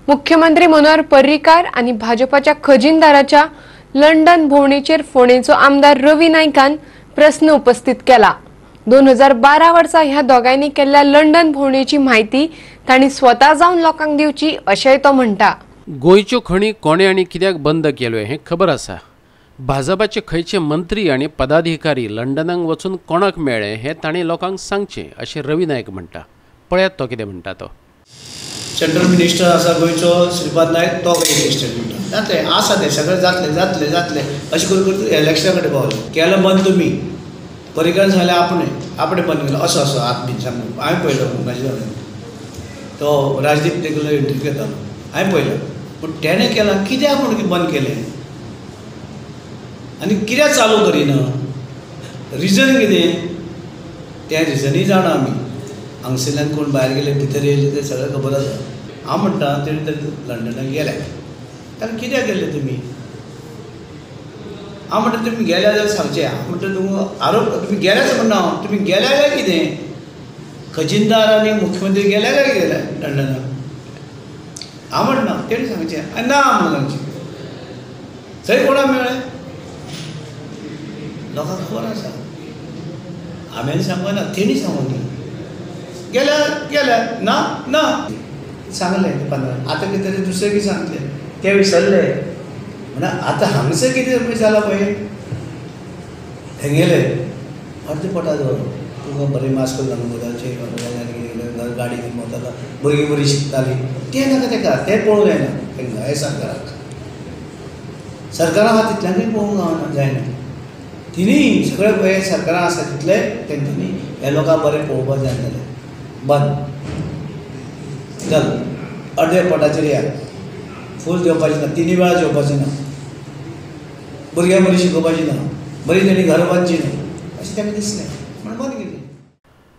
मुख्यमंत्री मनोहर पर्रीकार आनी भाजपाच्या खजिनदाराच्या लंडन भोंवडेचेर फोंडेचो आमदार रवी नायकान प्रस्न उपस्थित केला। 2012 वर्सा ह्या दोगांयनी केल्ल्या लंडन भोंवडेची म्हायती तांणी स्वता जावन लोकांक दिवची अशेंय तो म्हणटा। गोंयच्यो खणी कोणे आनी कित्याक बंद केल्यो हें खबर आसा। भाजपाचे खंयचे मंत्री आनी पदाधिकारी लंडनाक वचून कोणाक मेळ्ळे हें तांणी लोकांक सांगचें अशें रवी नायक म्हणटा। पळयात तो कितें म्हणटा तो। सेंट्रल मिनिस्टर आसा गोंयचो श्रीपाद नायक, तो एक स्टेटमेंट जातलें आसा तें सगळें जातलें जातलें जातलें अशें करून करून इलेक्शना कडेन पावलें। केलें बंद तुमी, पर्रीकार सांगलें आपणें आपणें बंद केलो असो असो हात बीन सांगून हांवें पळयलो म्हाजे तो राजदीप तेगेलो इंटरव्यू घेतालो हांवें पळयलो। पूण तेणें केलां कित्याक म्हूण बंद केलें आनी कित्याक चालू करिना, रिजन कितें तें रिजनूय जाणा आमी। हांगसरल्यान कोण भायर गेले भितर येयले तें सगळें खबर आसा। हांव म्हणटा तेणी तर लंडनाक गेले ताणें कित्याक गेले तुमी? हांव म्हणटा तुमी गेल्या जाल्यार सांगचें। हांव म्हणटा तुमकां आरोप तुमी गेल्याच म्हणना हांव, तुमी गेल्या काय कितें? खजिनदार आनी मुख्यमंत्री गेल्या काय गेल्या लंडनाक? हांव म्हणना तेणी सांगचें आनी ना म्हणून सांगचें। थंय कोणाक मेळ्ळें? लोकांक खबर आसा, हांवें सांगना तेणी सांगून गेल्या गेल्या ना ना सांगलें 15। आतां कितें तरी दुसरें कितें सांगलें तें विसरलें म्हणून आतां हांगसर कितें जालां पळय हेंगेलें अर्दें पोटा दवर तुका बरें मास्क घालून वताचें गाडी घेवन वतालो, भुरगीं बरीं शिकतालीं तें नाका तेका, तें पळोवंक जायना तेंकां। हें सरकाराक सरकाराक आहा तितल्यांकूय पळोवंक गावना जायना, तिनूय सगळे पळय सरकारां आसा तितले तेंच्यांनी ह्या लोकांक बरें पळोवपाक जाय जालें बंद चल अर्दे पोटाचेर या, फूल जेवपाचें ना, तिनूय वेळा जेवपाचें ना, भुरग्यांक बरी शिकोवपाची ना, बरी तेणी घरां बांदची ना अशें तांकां दिसलें म्हणून बंद केली।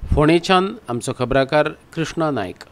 फोंडेच्यान आमचो खबराकार कृष्णा नायक।